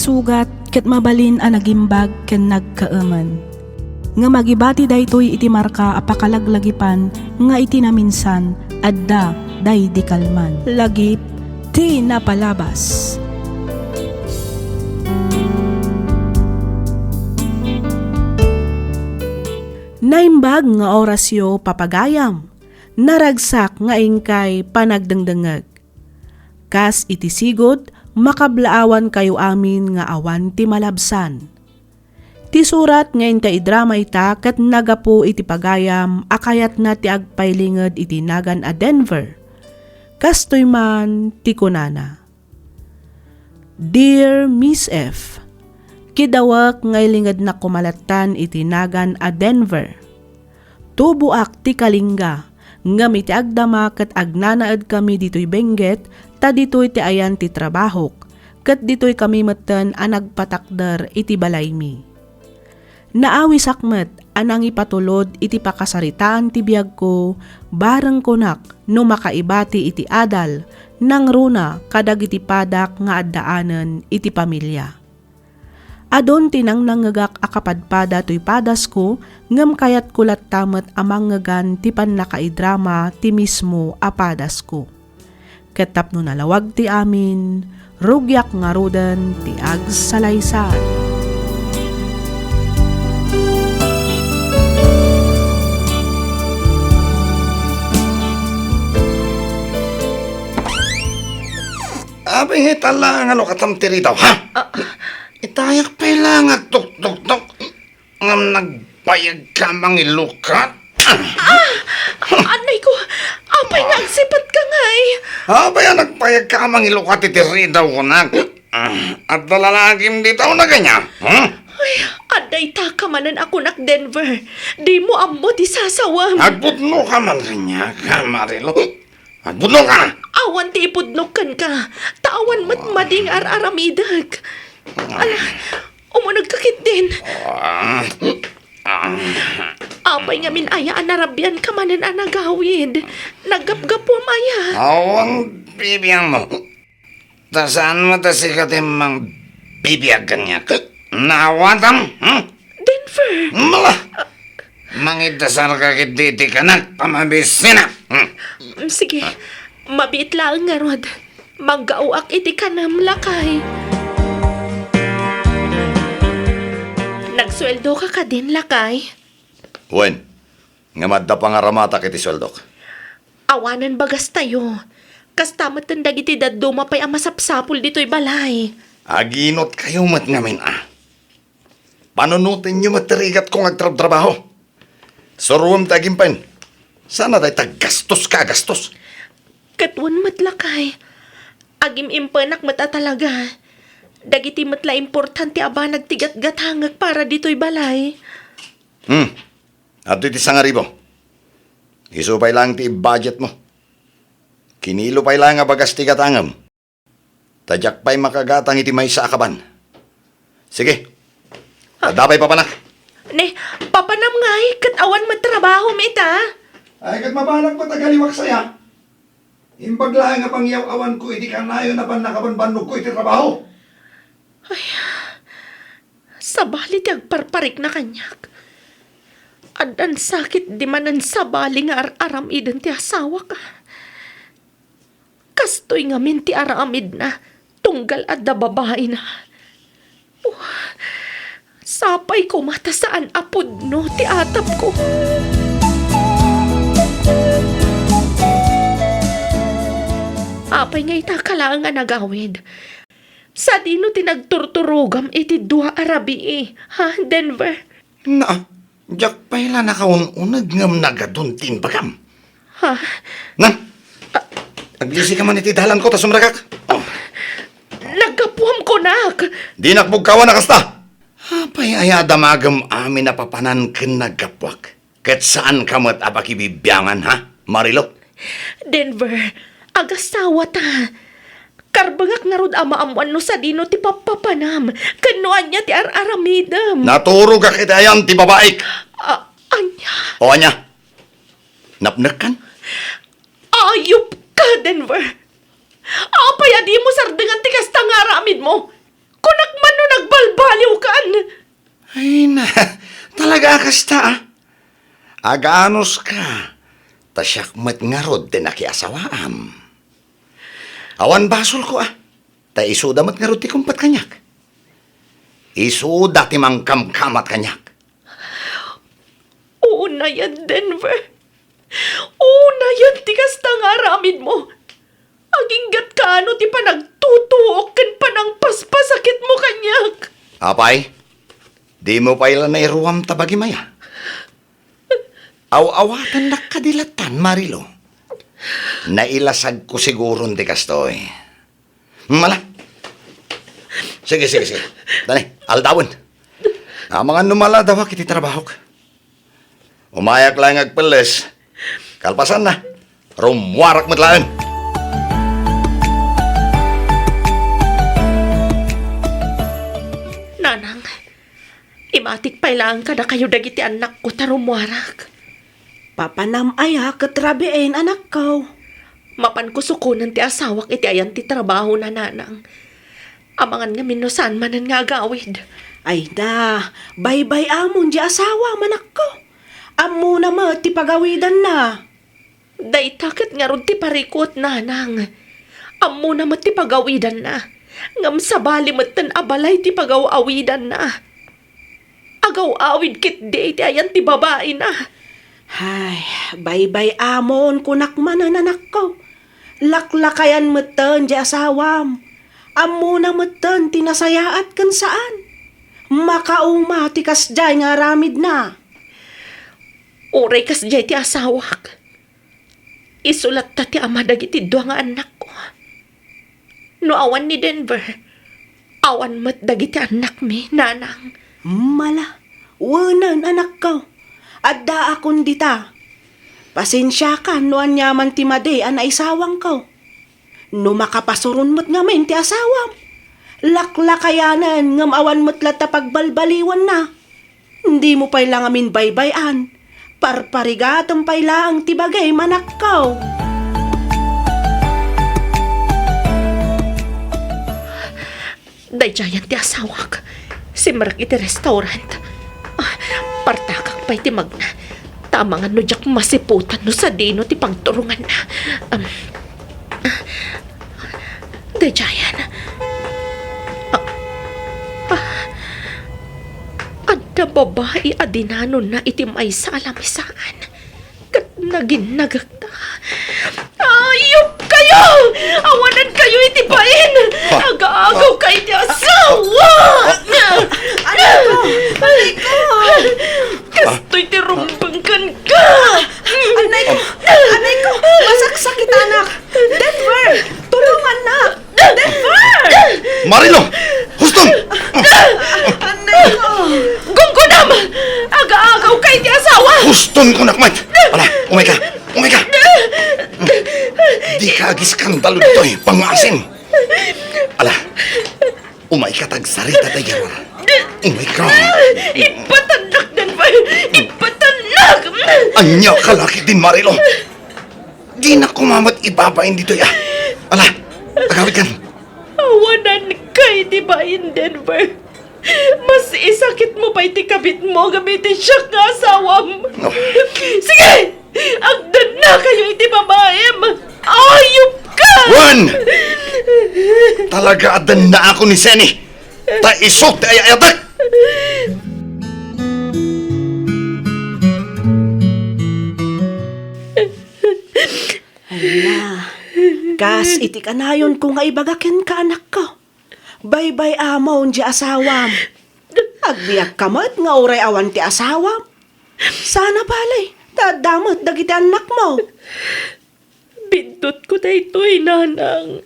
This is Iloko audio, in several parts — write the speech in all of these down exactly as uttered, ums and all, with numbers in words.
Sugat ket mabalin a nagimbag ken nagkaemen. Ngem agibati daytoy iti marka a pakalaglagipan nga iti naminsan, adda daydi kalman. Lagip ti napalabas. Naimbag nga orasyo, papagayam. Naragsak nga inkay panagdengdengngeg. Kas iti sigud, makablaawankayo amin nga awan ti malabsan. Ti surat nga inkay idrama ita ket nagapu iti pagayam a kayatna ti agpailinged iti nagan a Denver. Kastoy man ti kunana, "Dear Miss F, kidawek nga ilingednak koma lattan iti nagan a Denver. Tuboak ti Kalinga, ngem iti agdama ket agnanaedkami ditoy Benguet, ta ditoy ti ayan ti trabahok, ket ditoykami metten a nagpatakder iti balaymi. Naawisak met a nangipatulod iti pakasaritaan ti biagko, bareng kunak no makaibati iti adal, nangruna kadagiti padak nga addaanen iti pamilia. Adun ti nangnangngegak a kapadpada toy padasko, ngem kayatko latta met a mangngegan ti pannakaidrama ti mismo a padasko. Ket tapno nalawag ti amin, rugiak ngaruden ti agsalaysay." Apay nga ita la nga lukatam ti ridaw, ha? Ah. Itayak pay la nga agtuktuktok. Ngem nagbayagka a mangilukat? Ah! Anay ko, apay nga agsipetka ngay? Apay a nagbayagka a mangilukat iti ridaw, kunak? Ah, adda lalagim dita, una kaniak, hmm? Ay, adda ita ka manen a kunak, Denver. Dimo ammo ti sasawem. Agpudnoka man kaniak, Marilo. Agpudnoka! Awan ti ipudnok kenka, ta awan met madi nga ar-aramidek. Ala, umunegka ketdin. Ah, ah. Apay ngamin aya a narabianka manen a nagawid? Naggapgapuam aya? Awan bibiangmo. Ta saan met a sika ti mangbibiag kaniak. Naawatam, hmm? Denver! Mala! Mangidasarka ketdi iti kanak, pamabisina! Hmm. Mm, sige. Mabiit laeng ngarud. Manggaoak iti kanem, lakay. Nagsueldoka kadin, lakay? Wen, ngem adda pangaramatak iti sueldok. Awanen bagastayo. Kasta metten dagiti dadduma pay a masapsapul ditoy balay. Aginutkayo met ngamin a. Panunotenyo met ti rigatko nga agtrabtrabaho. Suroem ti agimpen. Saan a dayta gastoska a gastos. Ket wen met, lakay. Agim-impenak met a talaga. Dagiti met la importante a banag ti gatgatangek para ditoy balay. Hmm. Adtoy ti sangaribu. Isu pay laeng ti ibudgetmo. Kinilo pay laeng a bagas ti gatangem. Ta diak pay makagatang iti maysa a kaban. Sige. Adda pay papanak. Ne, papanam ngay, ket awan met trabahom ita. Ay, ket mapanak met a galiwak saya. Imbag laeng a pangyaw-awanko iti kanayon a pannakabanbannogko iti trabaho. Ay, sabali ti agparparikna kaniak. Addan sakit di manen sabali nga ar-aramiden ti asawak. Kastoy ngamin ti aramidna, tunggal adda babaina. Oh, sapay koma ta saan a pudno ti atapko. Apay nga ita ka laeng a nagawid? Sadino ti nagturturogam iti dua a rabii, ha, Denver? Na, diak pay la nakaun-uneg ngem nagadun ti imbagam. Ha? Na, aglisika man iti dalanko ta sumrekak. Oh. Naggapuam, kunak! Dinak bugkawan a kasta! Apay aya a damagem amin a papanan ken naggapuak? Ket saanka met a pakibibiangan, ha, Marilo? Denver, agasawata. Karbengak ngarud a maammuan no sadino ti pappapanam, ken no ania ti ar-aramidem. Naturogak iti ayan ti babaik. A-, ania? O ania? Napnekkan? Ayupka, Denver! Apay a dimo sardengan ti kasta nga aramidmo? Kunak man Talaga a kasta, a? Aganuska, ta siak met ngarud ti nakiasawaam. Awan basolko, a? Ta isuda met ngarud ti kumpat kaniak. Isuda ti mangkamkamat kaniak. Unayen, Denver. Unayen ti kasta nga aramidmo. Aginggatka no ti panagtutuok ken panangpaspasakitmo kaniak. Apay, dimo pay la nairuam ta bagim aya? Aw-awatennak kadi lattan, Marilo. Nailasagko siguron ti kastoy. Mala. Sige, sige, sige. Dani, aldawen. Amangan no maladawak iti trabahok. Umayak laeng agpelles. Kalpasanna, rummuarak met laeng. Nanang, imatik pay laeng kadakayo dagiti annakko ta rummuarak. Papanam aya ket rabiin, anakko? Mapanko sukonen ti asawak iti ayan ti trabahona, nanang. Amangan ngamin no saan manen nga agawid. Ay da, baybay-amon di asawam, anakko. Ammona met ti pagawidanna. Dayta ket ngarud ti parikut, nanang. Ammona met ti pagawidanna. Ngem sabali metten a balay ti pagaw-awidanna. Agaw-awid ketdi iti ayan ti babaina. Ay, baybay-amon, kunak manen, anakko. Laklakayan metten di asawam. Ammona metten ti nasayaat ken saan. Makauma ti kasdiay nga aramidna. Uray kasdiay ti asawak. Isu latta ti ama dagiti dua nga annakko. No awan ni Denver, awan met dagiti annakmi, nanang. Mala, wenen, anakko. Addaakon dita. Pasensiakan no aniaman ti madi a naisawangko. No makapasuron met ngamin ti asawam, laklakayanen ngem awan met latta pagbalbaliwanna. Dimo pay la ngamin baybay-an. Parparigatem pay laeng ti bagim, anakko. Daydiayen ti asawak. Simrek iti restaurant. Ah, partakak pay ti magna. Ta amangan no diak masiputan no sadino ti pagturonganna. Um, ah, daydiayen. Ah, ah, adda babai a dinanonna iti maysa a lamisaan. Ket naginnagakta. Ayupkayo! Awanankayo iti bain! Ah! Agaagaw kayo ti asawa! Ah! Anay ko! Anay ko! Kastoy ti rumbeng kenka! Anay ko! Anay ko! Masaksakitanak! Denver! Tulongannak! Denver! Marilo! Huston! Anay ko! Gunggonam! Agaagaw kayo ti asawa! Huston kunak met! Ala, umayka! Umayka! Dika agiskandalo ditoy, pangngaasing! Ala, umayka ta agsarita ta igarwar. Umayka! Ipatannak, Denver! Ipatannak! Ania ka la ketdin, Marilo? Dinak koma met ibabain ditoy, a. Ala, agawidkan. Awananka iti bain, Denver. Mas isakitmo pay ti kabitmo ngem iti siak nga asawam. Oh. Sige! Agdennakayo iti babaim! Ayupka! Wen! Talaga a dennaakon ni Seni. Ta isuk ti ay-ayatek! Ala, kas iti kanayonko nga ibaga kenka, anakko. Baybay-amon ti asawam. Agbiagka met nga uray awan ti asawam. Sana bale, ta adda met dagiti annakmo. Bindutko daytoy, nanang.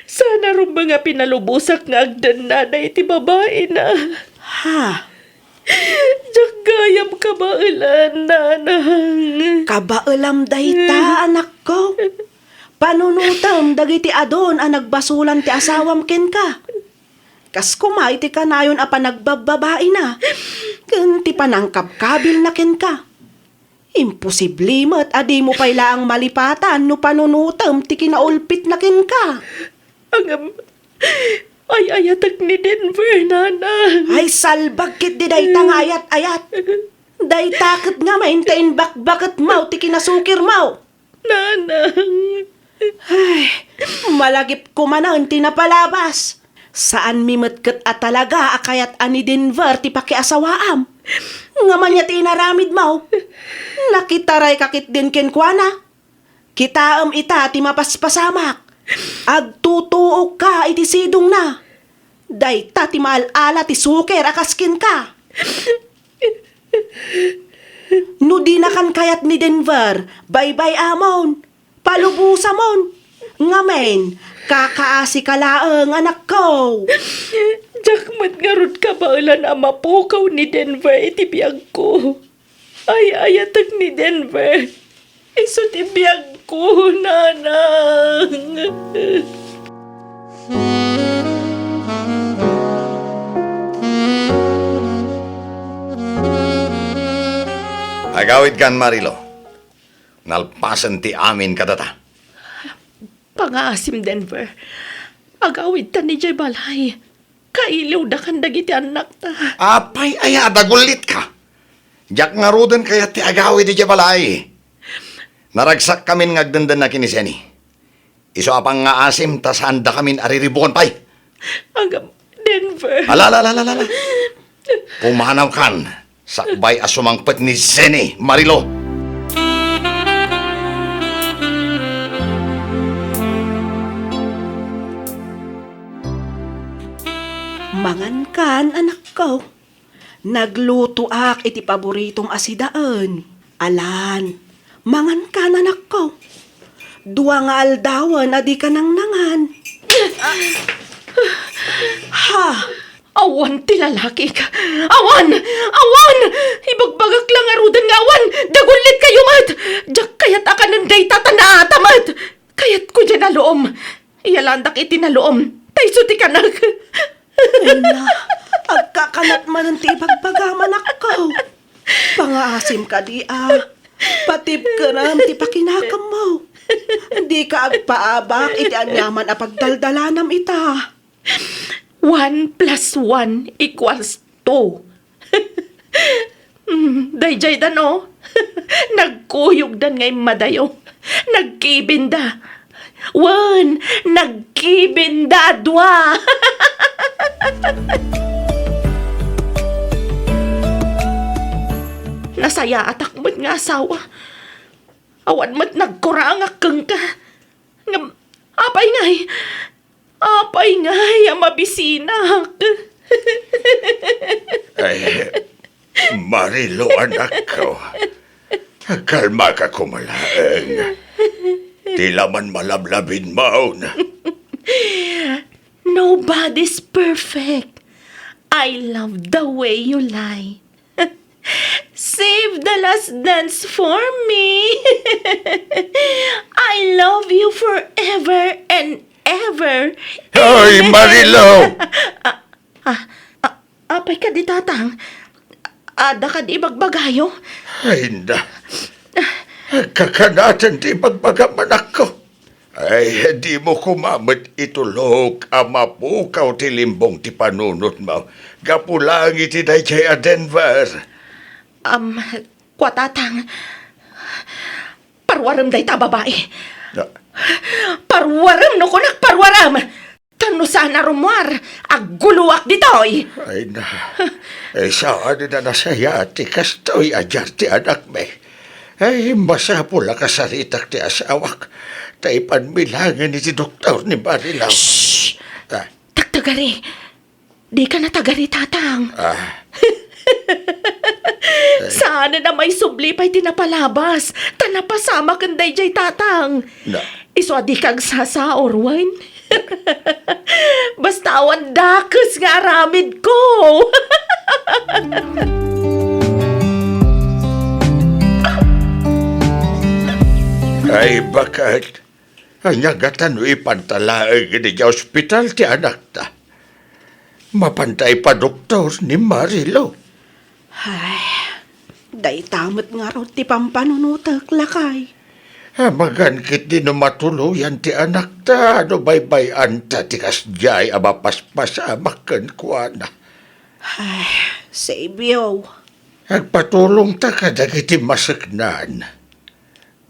Sana rumbeng a pinalubosak nga agdennada iti babaina. Ha? Diak gayam kabaelan, nanang. Kabaelam dayta, anakko. Panunotem dagiti adun a nagbasolan ti asawam kenka. Kas koma iti kanayon a panagbabbabaina ken ti panangkabkabilna kenka. Imposible met a dimo pay laeng malipatan no panunotem ti kinaulpitna kenka. Ngem, ay-ayatek ni Denver, Nanang. Ay, salbag ketdi dayta nga ayat-ayat. Dayta ket ngamin ta imbakbaketmo ti kinasukirmo. Nanang. Ay, malagipko manen ti napalabas. Saanmi met ket a talaga a kayat a ni Denver ti pakiasawaam. Ngem ania ti inaramidmo? Nakitarayka ketdin kenkuana. Kitaem ita ti mapaspasamak. Agtutuokka iti sidongna. Dayta ti maal-ala ti suker a kas kenka. No dinakan kayat ni Denver, baybay-amon, palubosamon. Ngamin, kakaasika laeng, anakko. Diak met ngarud kabaelan a mapukaw ni Denver iti biagko. Ay-ayatek ni Denver. Isu ti biagko, Nanang. Agawidkan, Marilo. Nalpasen ti amin kadata. Pangaasim, Denver. Agawidtan idiay balay. Kailiwdakan dagiti annakta. Apay aya a dagullitka? Diak ngaruden kayat ti agawid idiay balay. Naragsakkamin nga agdendenna ken ni Jenny. Isu a pangngaasim ta saandakamin a riribukon pay. Agam, Denver. Ala, ala, ala, ala, ala. Pumanawkan, sakbay a sumangpet ni Jenny, Marilo. Mangankan, anakko. Naglutoak iti paboritom a sidaen. Alan, mangankan, anakko. Dua nga aldawen a dika nangnangan. Ha? Awan ti lalakik. Awan! Awan! Ibagbagak la ngaruden nga awan! Dagullit kayo met! Diak kayat a kanen dayta ta naata met! Kayatko diay naloom. Iyalandak iti naloom. Ta isu ti kanak. Ay na, agkakanat manen ti ibagbagam, anakko. Pangaasim kadi a. Patibkerem ti pakinakemmo. Dika agpaabak iti aniaman a pagdaldalanam ita. One plus one equals two. Mm, daydiaydan, o. Nagkuyogdan nga immadayo. Nagkibinda. Wen, nagkibinda a dua. Nasayaatak met nga asawa. Awan met nagkurangak kenka. Ngem, apay ngay? Apay ngay a mabisinak? Ay, Marilo, anakko. Kalmaka koma laeng. Ti laman malablabidmon. Nobody's perfect. I love the way you lie. Save the last dance for me. I love you forever and ever. Hoy, Marilo! Ah, ah, ah, apay kadi, Tatang? Adda kadi ibagbagayo? Ay, na. Kakanaten ti ibagbagam, anakko. Ay, dimo koma met itulok a mapukaw ti limbong ti panunotmo gapu laeng iti daydiay a Denver. Am, kua, Tatang, paruarem dayta a babai. Ah. Paruarem, no kunak, paruarem! Ta no saan a rummuar, agguloak ditoy! Ay na, eh, saan a nasayaat ti kastoy a diak ti anakmi. Ay, masapul a kasaritak ti asawak, ta ipanmi laengen iti doktor ni Marilaw. Shh! Ah. Tagtagari. Dika natagari, Tatang. Ah. Saanen a maisubli pay ti napalabas, ta napasamaken daydiay, Tatang. Na. Isu a dika agsasaur, wen? Basta awan dakes nga aramidko. Ay, baket. Ania ngata no ipanta laeng idiay ospital ti anakta? Mapanta ipadoktor ni Marilo. Ay, dayta met ngarud ti pampanunotek, lakay. Amangan ketdi no matuloyan ti anakta no baybay-anta ti kasdiay a mapaspasamak kenkuana. Ay, Savio. Agpatulongta kadagiti maseknan.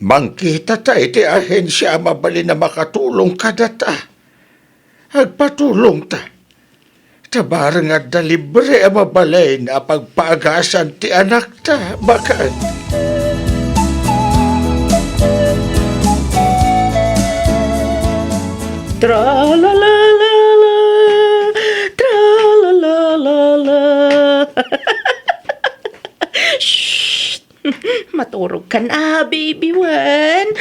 Mangkitata iti ahensia a mabalin a makatulong kadata. Agpatulongta. Ta bareng adda libre a mabalin a pagpaagasan ti anakta, baket. Tralalalala, tralalalala. Shh! Maturog kan a, baby one.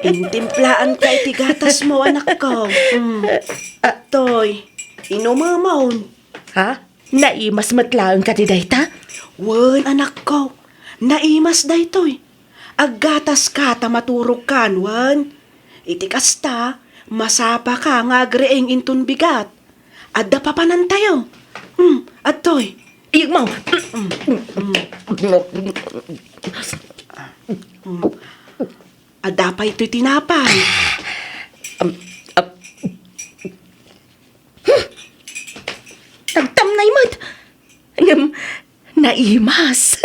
Intimplaanka iti gatasmo, anakko. Mm. Toy, inumamon. Ha? Naimas met laeng kadi dayta? Wen, anakko. Naimas daytoy. Aggataska ta maturogkan, wen. Iti kasta, masapaka nga agriing inton bigat. Adda papanantayo. Mm, adtoy. Iyagmo. Mm, mm, mm. Adda pay toy tinapay. Um, uh, hmm. Tagtamnay met. Ngem, naimas.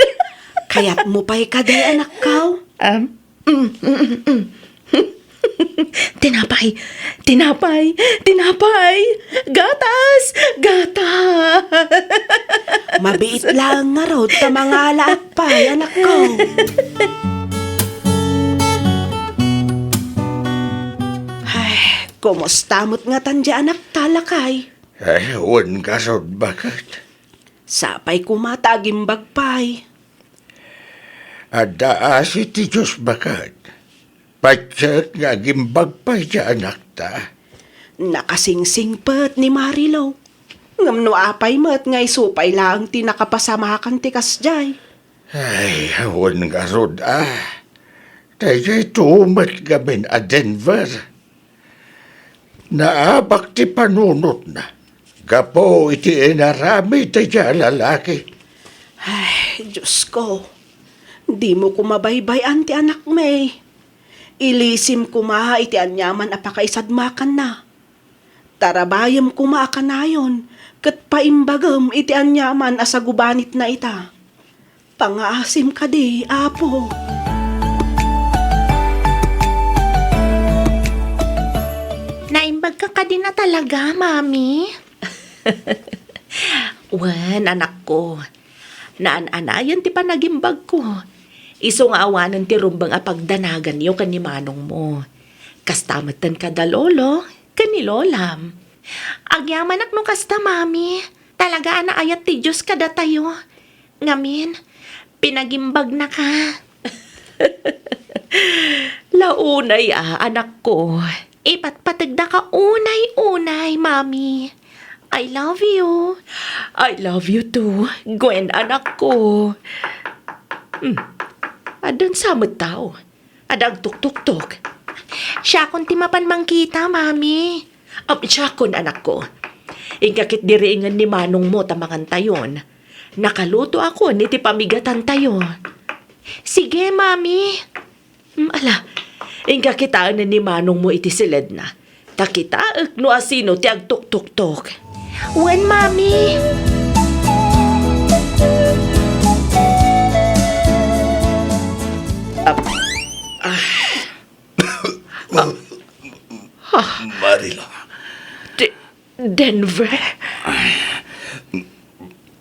Kayatmo pay kadi, anakko? Um, mm, mm, mm, mm. Tinapay, tinapay, tinapay, gatas, gatas. Mabiit laeng ngarud ta mangalaak pay, anakko. Ay, kumusta met ngatan diay anakta, lakay? Ay, wen ngarud, baket. Sapay koma ta agimbag pay. Adda asi ti Dios, baket. Patiek nga agimbag pay ti anakta. Nakasingsingpet ni Marilou. Ngem no apay met nga isu pay laeng ti nakapasamakan ti kasdiay. Ay, awan ngarud a. Daytoy met ngamin a Denver. Naabak ti panunotna gapu iti inaramid daydiay a lalaki. Ay, Diosko, dimo koma baybay-an ti anakmi. Ilisim koma iti aniaman a pakaisadmakanna. Tarabayem koma a kanayon ket paimbagem iti aniaman a sagubanitna ita. Pangaasim kadi, Apo. Naimbagka kadi na talaga, Mami? Wen, anakko. Naan-anayon ti panagimbagko. Isu nga awanen ti rumbeng a pagdanaganyo ken ni manongmo. Kasta metten kada lolo ken ni lolam. Agyamanak no kasta, Mami. Talaga a naayat ti Dios kadatayo. Ngamin, pinagimbagnaka. La unay a, anakko. Ipatpategdaka unay-unay, Mami. I love you. I love you too, Gwen, anakko. Hmm. Addan sa met tao. Adda agtuktuktok. Siakon ti mapan mangkita, Mami. Am, siakon, anakko. Inka ketdi riingen ni manongmo ta mangantayon. Nakalutoakon iti pamigatantayo. Sige, Mami. Mm, ala, inka kitaen ni manongmo iti siledna. Ta kitaek no asino ti agtuktuktok. Wen, Mami. Ah, ah. Ah. Ah. Marilo. Di, Denver? Ay,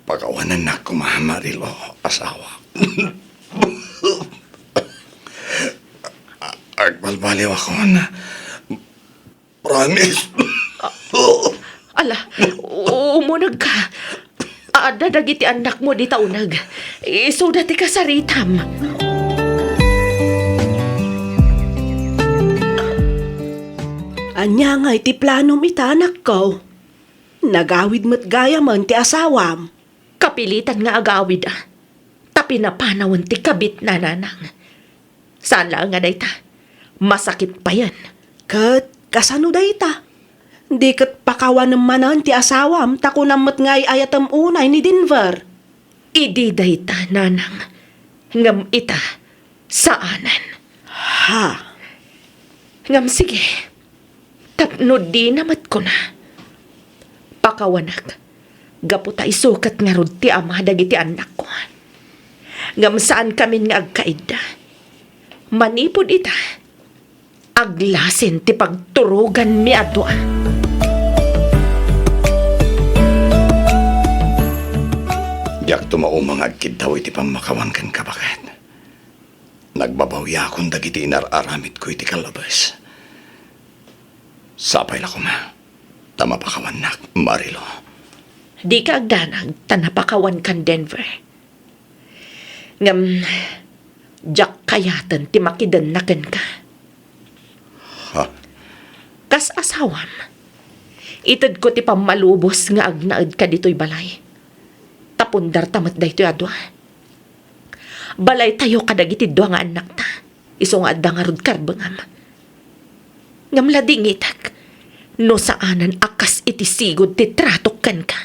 pakawanennak koma, Marilo, asawa. Agbalbaliwakon. Promise. Ala, umunegka. Adda dagiti annakmo dita uneg. Isuda ti kasaritam. Ania ngay ti planom ita, anakko? Nagawid met gayamen ti asawam. Kapilitan nga agawid, a. Ta pinapanawen ti kabitna, nanang. Saan laeng a dayta. Masakit payen. Ket kasano dayta? Di ket pakawanem manen ti asawam ta kunam met nga ay-ayatem unay ni Denver. Idi dayta, nanang. Ngem ita, Saanen. Ha? Ngem sige, tapno dina met kuna, pakawanak, gapu ta isu ket ngarud ti ama dagiti annakko. Ngem saankamin nga agkaidda. Manipud ita, aglasin ti pagturoganmi a dua. Diak tumauma nga agkiddaw iti pammakawan kenka, baket. Nagbabawiakon dagiti inar-aramidko iti kallabes. Sapay la koma ta mapakawannak, Marilo. Dika agdanag ta napakawankan, Denver. Ngem, diak kayaten ti makidenna kenka. Ha? Kas asawam, itedko ti pammalubos nga agnaedka ditoy balay. Ta pundarta met daytoy a dua. Balaytayo kadagiti dua nga annakta, isu nga adda ngarud karbengam. Ngem la dingitek, no saanen a kas iti sigud ti tratok kenka.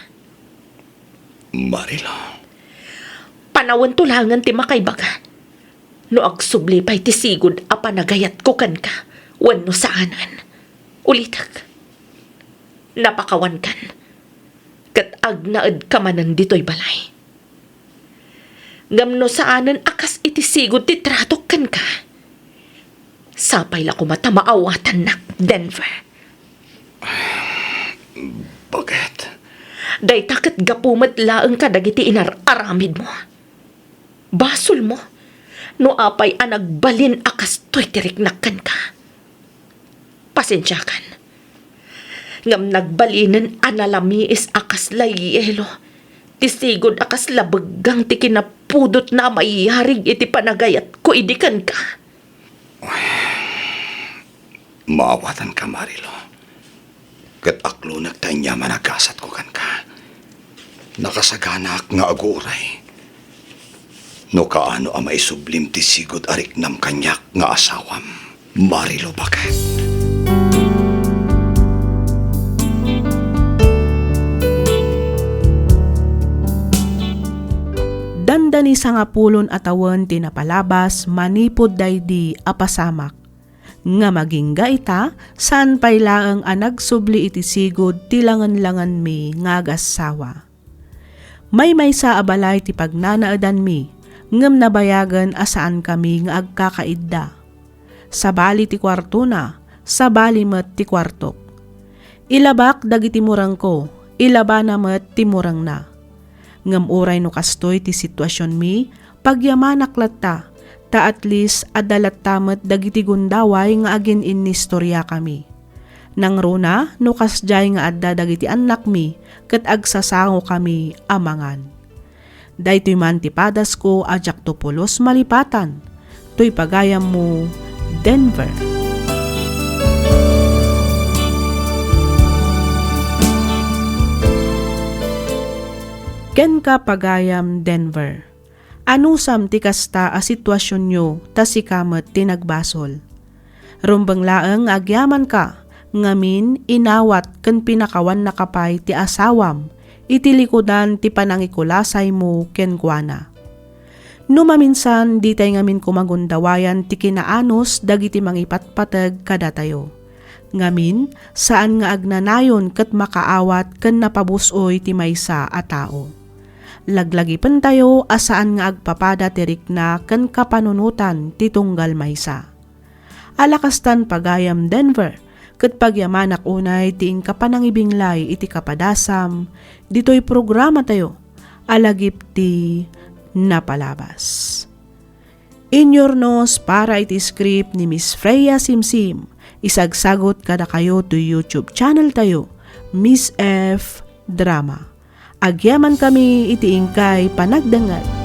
Marilo. Panawento laengen ti makaibaga. No agsubli pay ti sigud a panagayatko kenka, wenno saanen. Ulitek. Napakawankan. Ket agnaedka manen ditoy balay. Ngem no saanen a kas iti sigud ti tratok kenka, sapay la koma ta maawatannak, Denver. Baket. Dayta ket gapu met laeng kadagiti inar-aramidmo. Basolmo no apay a nagbalin a kastoy ti riknak kenka. Pasensiakan. Ngem nagbalinen a nalamiis a kasla yelo ti sigud a kasla beggang ti kinapudotna a maiyarig iti panagayatko idi kenka. Maawatanka, Marilo. Ket aklonek ta aniaman a gasatko kenka. Nakasaganak nga aguray no kaano a maisublim ti sigud a riknam kaniak nga asawam, Marilo, baket. Dandani sangapulon a tawen ti napalabas manipud daydi a pasamak. Ngem agingga ita, saan pay laeng a nagsubli iti sigud ti langenlangenmi nga agassawa. Maymaysa a balay ti pagnanaedanmi, ngem nabayagen a saankami nga agkakaidda. Sabali ti kuartona, sabali met ti kuartok. Ilabak dagiti murengko, ilabana met ti murengna. Ngem uray no kastoy ti situasionmi, pagyamanak latta, ta at least adda latta met dagiti gundaway nga agin-innistoriakami. Nangruna no kasdiay nga adda dagiti annakmi ket agsasangokami a mangan. Daytoy man ti padasko a diakto pulos malipatan. Toy pagayammo, Denver. Kenka, pagayam Denver. Anusam ti kasta a situasionyo ta sika met ti nagbasol. Rumbeng laeng nga agyamanka, ngamin, inawat ken pinakawannaka pay ti asawam iti likudan ti panangikulasaymo kenkuana. No maminsan, ditay ngamin koma gundawayan ti kinaanus dagiti mangipatpateg kadatayo. Ngamin, saan nga agnanayon ket makaawat ken napabus-oy ti maysa a tao. Laglagipentayo a saan nga agpapada ti rikna ken kapanunotan ti tunggal maysa. Ala kastan, pagayam Denver, ket pagyamanak unay ti inka panangibinglay iti kapadasam ditoy programatayo a Lagip ti Napalabas. Inyurnos para iti script ni Miss Freya Simsim, isagsagut kadakayo toy YouTube channel tayo, Miss F Drama. Agyamankami iti inkay panagdengngeg.